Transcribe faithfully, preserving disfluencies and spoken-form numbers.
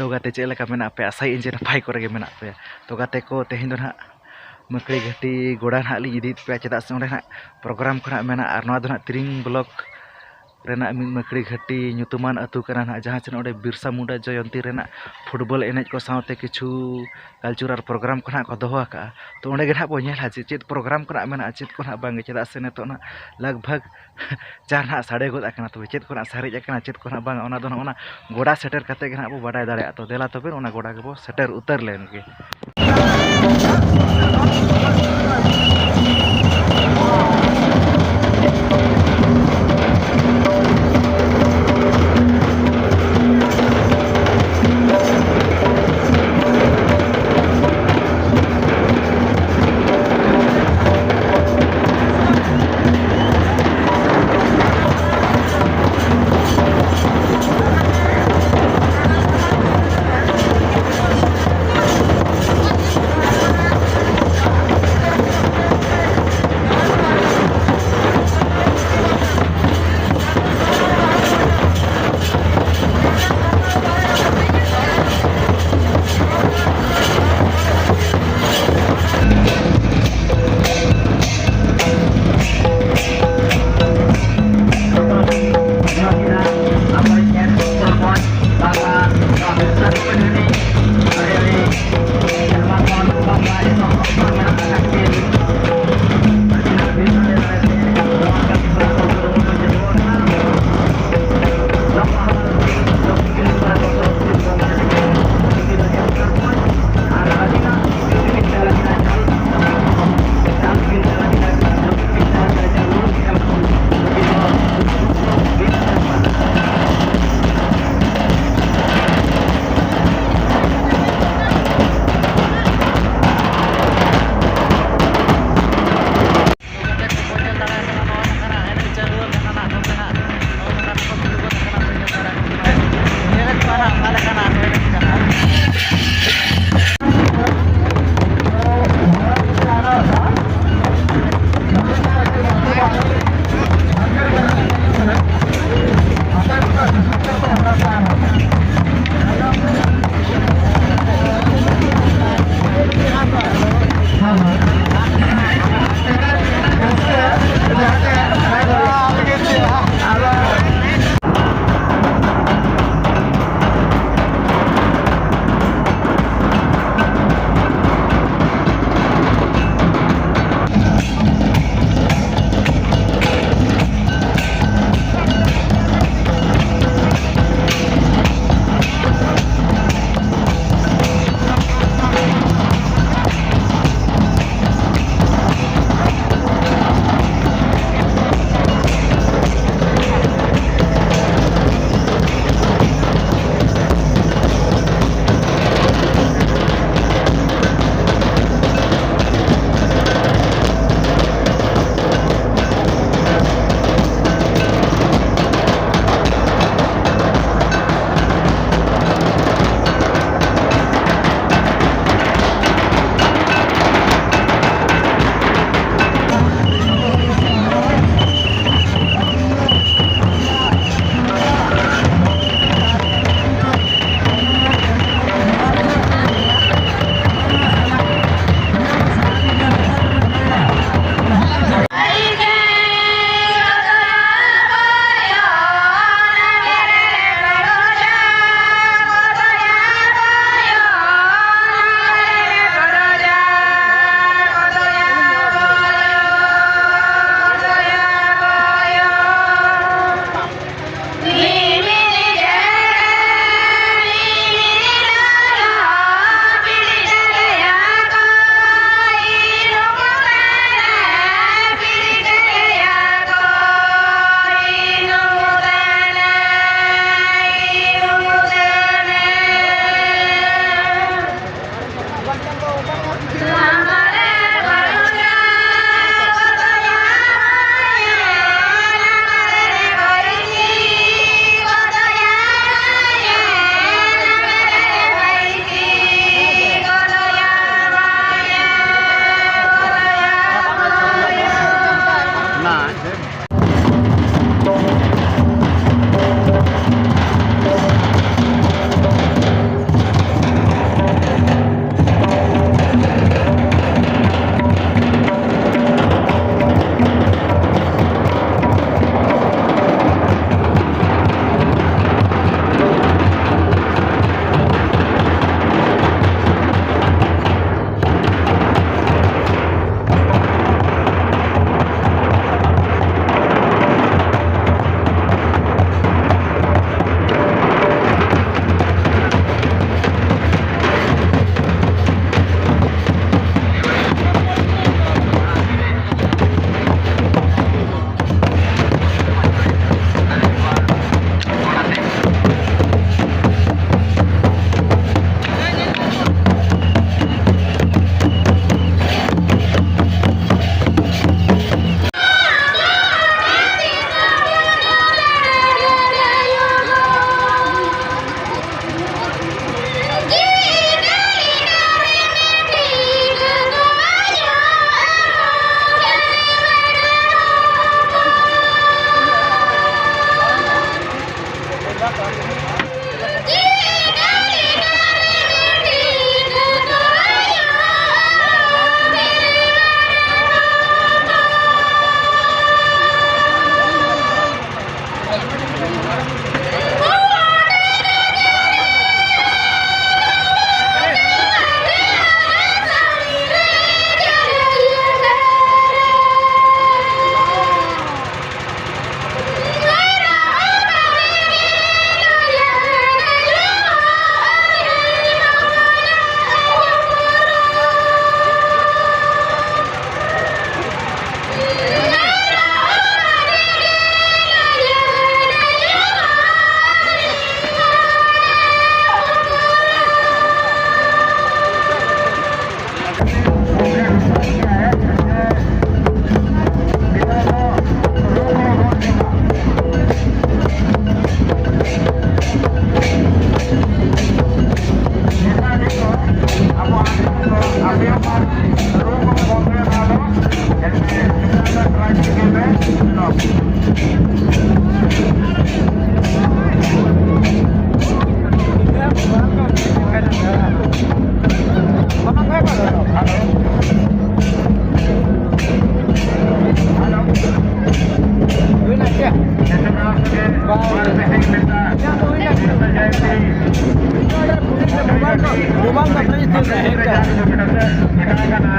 ᱛᱚ ᱜᱟᱛᱮ, ᱪᱮᱫ ᱞᱮᱠᱟ ᱢᱮᱱᱟᱜ ᱯᱮᱭᱟ? ᱟᱥᱟᱭᱟᱹᱧ ᱡᱮ ᱱᱟᱯᱟᱭ ᱠᱚᱨᱮ ᱜᱮ ᱢᱮᱱᱟᱜ ᱯᱮᱭᱟ᱾ ᱛᱚ ᱜᱟᱛᱮ ᱠᱚ, ᱛᱮᱦᱮᱧ ᱫᱚ ᱱᱟᱦᱟᱜ ᱢᱟᱹᱠᱲᱤ ᱜᱷᱟᱹᱴᱤ ᱜᱚᱰᱟ ᱱᱟᱦᱟᱜ ᱞᱤᱧ ᱤᱫᱤᱭᱮᱫ ᱯᱮᱭᱟ, ᱪᱮᱫᱟᱜ ᱥᱮ ᱚᱸᱰᱮ ᱱᱟᱦᱟᱜ ᱯᱨᱳᱜᱨᱟᱢ ᱠᱚ ᱱᱟᱦᱟᱜ ᱢᱮᱱᱟᱜᱼᱟ᱾ ᱟᱨ ᱱᱚᱣᱟ ᱫᱚ ᱱᱟᱦᱟᱜ ᱛᱤᱨᱤᱝ ᱵᱞᱚᱠ ᱨᱮᱱᱟᱜ ᱢᱤᱫ ᱢᱟᱹᱠᱲᱤ ᱜᱷᱟᱹᱴᱤ ᱧᱩᱛᱩᱢᱟᱱ ᱟᱹᱛᱩ ᱠᱟᱱᱟ ᱱᱟᱦᱟᱜ, ᱡᱟᱦᱟᱸ ᱥᱮᱫ ᱚᱸᱰᱮ ᱵᱤᱨᱥᱟ ᱢᱩᱱᱰᱟ ᱡᱚᱭᱚᱱᱛᱤ ᱨᱮᱱᱟᱜ ᱯᱷᱩᱴᱵᱚᱞ ᱮᱱᱮᱡ ᱠᱚ ᱥᱟᱶᱛᱮ ᱠᱤᱪᱷᱩ ᱠᱟᱞᱪᱟᱨᱟᱞ ᱯᱨᱳᱜᱨᱟᱢ ᱠᱚ ᱱᱟᱦᱟᱜ ᱠᱚ ᱫᱚᱦᱚ ᱟᱠᱟᱫᱼᱟ᱾ ᱛᱚ ᱚᱸᱰᱮ ᱜᱮ ᱱᱟᱦᱟᱜ ᱵᱚᱱ ᱧᱮᱞᱟ ᱡᱮ ᱪᱮᱫ ᱯᱨᱳᱜᱨᱟᱢ ᱠᱚ ᱱᱟᱦᱟᱜ ᱢᱮᱱᱟᱜᱼᱟ, ᱪᱮᱫ ᱠᱚ ᱱᱟᱦᱟᱜ ᱵᱟᱝ ᱜᱮ, ᱪᱮᱫᱟᱜ ᱥᱮ ᱱᱤᱛᱚᱜ ᱱᱟᱦᱟᱜ ᱞᱟᱜᱽ ᱵᱷᱟᱜᱽ ᱪᱟᱨ ᱱᱟᱦᱟᱜ ᱥᱟᱰᱮ ᱜᱚᱫ ᱟᱠᱟᱱᱟ᱾ ᱛᱚᱵᱮ ᱪᱮᱫ ᱠᱚ ᱱᱟᱦᱟᱜ ᱥᱟᱨᱮᱡ ᱟᱠᱟᱱᱟ, ᱪᱮᱫ ᱠᱚ ᱱᱟᱦᱟᱜ ᱵᱟᱝᱟ, ᱚᱱᱟ ᱫᱚ ᱱᱟᱦᱟᱜ ᱚᱱᱟ ᱜᱚᱰᱟ ᱥᱮᱴᱮᱨ ᱠᱟᱛᱮ ᱜᱮ ᱱᱟᱦᱟᱜ ᱵᱚ ᱵᱟᱰᱟᱭ ᱫᱟᱲᱮᱭᱟᱜᱼᱟ᱾ ᱛᱚ ᱫᱮᱞᱟ ᱛᱚᱵᱮ ᱚᱱᱟ ᱜᱚᱰᱟ ᱜᱮᱵᱚ ᱥᱮᱴᱮᱨ ᱩᱛᱟᱹᱨ ᱞᱮᱱ ᱜᱮ᱾ ᱵᱟᱝ ᱵᱟᱯᱞᱟ ᱤᱥᱛᱷᱤᱨ ᱛᱟᱦᱮᱸ ᱠᱟᱱᱟ᱾